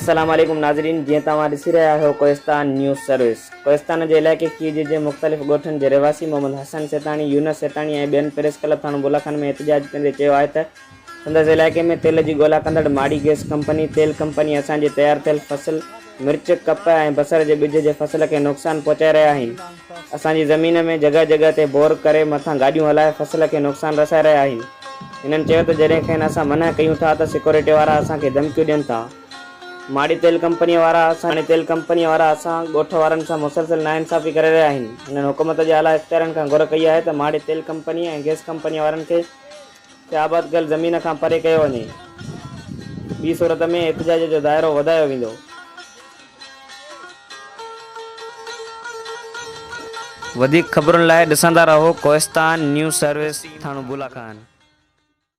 السلام عليڪم ناظرين جيئن توهان ڏسي رهيا آهيو ڪوهستان نيوز سروس ڪوهستان جي علائقي کيج جي مختلف ڳوٺن جي رهواسي محمد حسن سيتاڻي، يونس سيتاڻي ۽ ٻين پريس ڪلب ٿاڻو بولا خان ۾ احتجاج ڪندي چيو آهي ته سندس علائقي ۾ تيل جي ڳولا ڪندڙ ماڙي گئس ڪمپني تيل ڪمپني اسان جي تيار ٿيل فصل مرچ، ڪپهه ۽ بصر جي ٻج جي فصل کي نقصان پهچائي رهيا آهن. اسان جي زمين ۾ جڳهه جڳهه تي بور ڪري مٿان گاڏيون هلائي فصل کي نقصان رسائي رهيا آهن. هنن چيو ته جڏهن کين اسان منع ڪيون ٿا ته سيڪيورٽي وارا اسان کي ڌمڪيون ڏين ٿا. ماڙي تيل ڪمپنيء وارا اسان ماڙي تيل ڪمپنيء وارا اسان ڳوٺ وارن سان مسلسل ناانصافي ڪري رهيا آهن. هنن حڪومت جي اعليٰ اختيارين کان گهر ڪئي آهي ته ماڙي تيل ڪمپنيء ۽ گئس ڪمپنيء وارن کي کي آباد ڪيل زمين کان پري ڪيو وڃي، ٻي صورت ۾ احتجاج جو دائرو وڌايو ويندو. وڌيڪ خبرن لاء ڏسندا رهو ڪوهستان نيوز سروس ٿاڻو بولا خان.